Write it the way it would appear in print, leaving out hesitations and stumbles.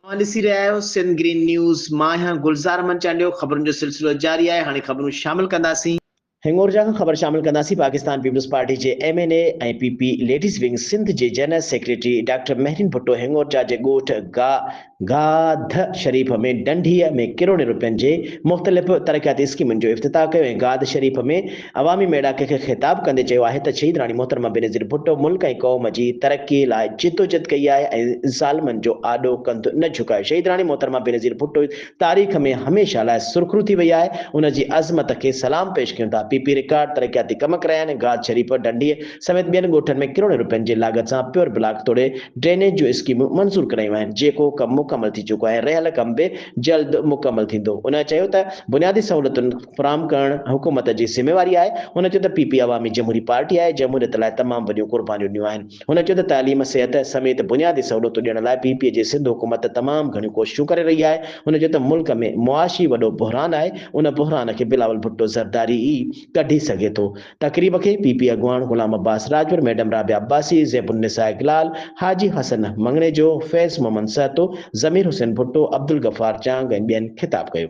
اوهان ڏسي رهيا آهيو سنڌ گرين نيوز، مان آهيان گلزار احمد چانڊيو، خبرن جو سلسلو جاري آهي، هاڻي خبرون شامل ڪنداسين. هڱورجا کان خبر شامل ڪنداسين، پاڪستان پيپلز پارٽي جي M N A ۽ P P ladies wing Sindh جي general secretary doctor Mehreen Bhutto Hingorja جي ڳوٺ گاڌ شريف ۾ ڊنڍيء ۾ ڪروڙين روپين جي مختلف ترقياتي اسڪيمن جو افتتاح ڪيو ۽ گاڌ شريف ۾ عوامي ميڙاڪي کي خطاب ڪندي چيو آهي ته شهيد راڻي محترمه بينظير ڀٽو ملڪ ۽ قوم جي ترقي لاء جدوجھد ڪئي آهي ۽ ظالمن جو آڏو ڪنڌ نه جهڪايو. شهيد راڻي محترمه بينظير ڀٽو تاريخ ۾ هميشه لاء سرخرو ٿي وئي آهي، ان جي عظمت کي سلام پيش ڪيون ٿا. پي پي رڪارڊ ترقياتي ڪم ڪرايا آهن، گاج شريف، ڍنڍيء سميت ٻين ڳوٺن ۾ ڪروڙين روپين جي لاڳت سان پيور بلاڪ توڙي ڊرينيج جون اسڪيمون منظور ڪرايون آهن، جيڪو ڪم مڪمل ٿي چڪو آهي ۽ رهيل ڪم به جلد مڪمل ٿيندو. هن چيو ته بنيادي سهولتن فراهم ڪرڻ حڪومت جي ذميواري آهي. هن چيو ته پي پي عوامي جمهوري پارٽي آهي، جمهوريت لاء تمام وڏيون قربانيون ڏنيون آهن. هن چيو ته تعليم، صحت سميت بنيادي سهولتون ڏيڻ لاء پي پي جي سنڌ حڪومت تمام گهڻيون ڪوششون ڪري رهي آهي. هن چيو ته ملڪ ۾ معاشي وڏو بحران آهي، ان بحران کي بلاول ڀٽو زرداري ئي ڪڍي سگهي ٿو. تقريب کي پي پي اڳواڻ غلام عباس راڄپر، ميڊم رابعه عباسي، زيب النساء گلال، حاجي حسن مڱڻيجو، فيض محمد سهتو، ضمير حسين ڀٽو، عبدالغفار چانگ ۽ ٻين خطاب ڪيو.